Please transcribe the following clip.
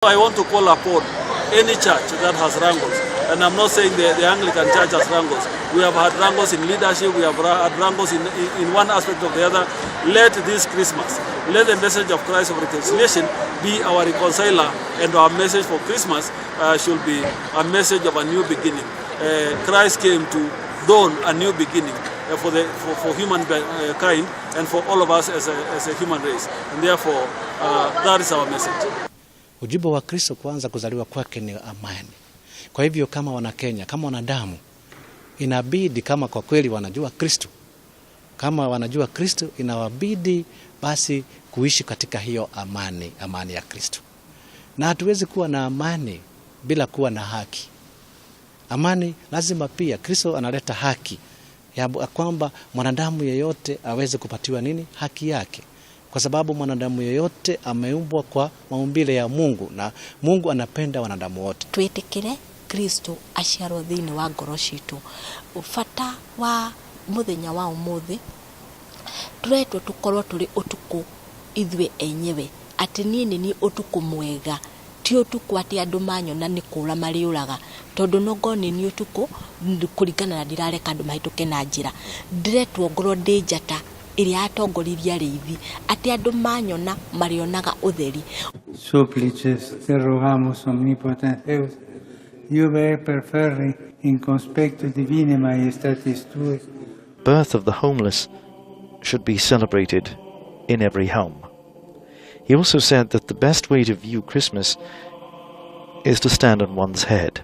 I want to call upon any church that has wrangles, and I'm not saying the Anglican Church has wrangles. We have had wrangles in leadership, we have had wrangles in one aspect or the other. Let this Christmas, let the message of Christ of reconciliation be our reconciler, and our message for Christmas should be a message of a new beginning. Christ came to dawn a new beginning for human kind and for all of us as a human race. And therefore, that is our message. Ujumbe wa Kristo kwanza kuzaliwa kwake ni amani. Kwa hivyo kama Wanakenya, kama wanadamu, inabidi kama kwa kweli wanajua Kristo, kama wanajua Kristo, inawabidi basi kuishi katika hiyo amani, amani ya Kristo. Na hatuwezi kuwa na amani bila kuwa na haki. Amani lazima pia, Kristo analeta haki ya kwamba mwanadamu yeyote aweze kupatiwa nini? Haki yake, kwa sababu mwanadamu yeyote ameumbwa kwa maumbile ya Mungu na Mungu anapenda wanadamu wote. Twĩtĩkĩre Kristo aciarwo thĩinĩ wa ngoro citũ. Bata wa mũthenya wa ũmũthĩ, tũretwo tũkorwo tũrĩ ũtukũ ithuĩ enyewe, atĩ niĩ nĩ niĩ ũtukũ mwega, ti ũtukũ atĩ andũ manyona nĩ kũra marĩũraga, tondũ no ngorwo nĩ niĩ ũtukũ kũringana na ndirareka andũ mahĩtũke na njĩra. Ndĩretwo ngorwo ndĩ njata ĩrĩa yatongoririe arĩithi, atĩ andũ manyona marĩonaga ũtheri. Supplices te rogamus, omnipotens Deus, iube perferri in conspectu divinae majestatis tuae. Birth of the homeless should be celebrated in every home. He also said that the best way to view Christmas is to stand on one's head.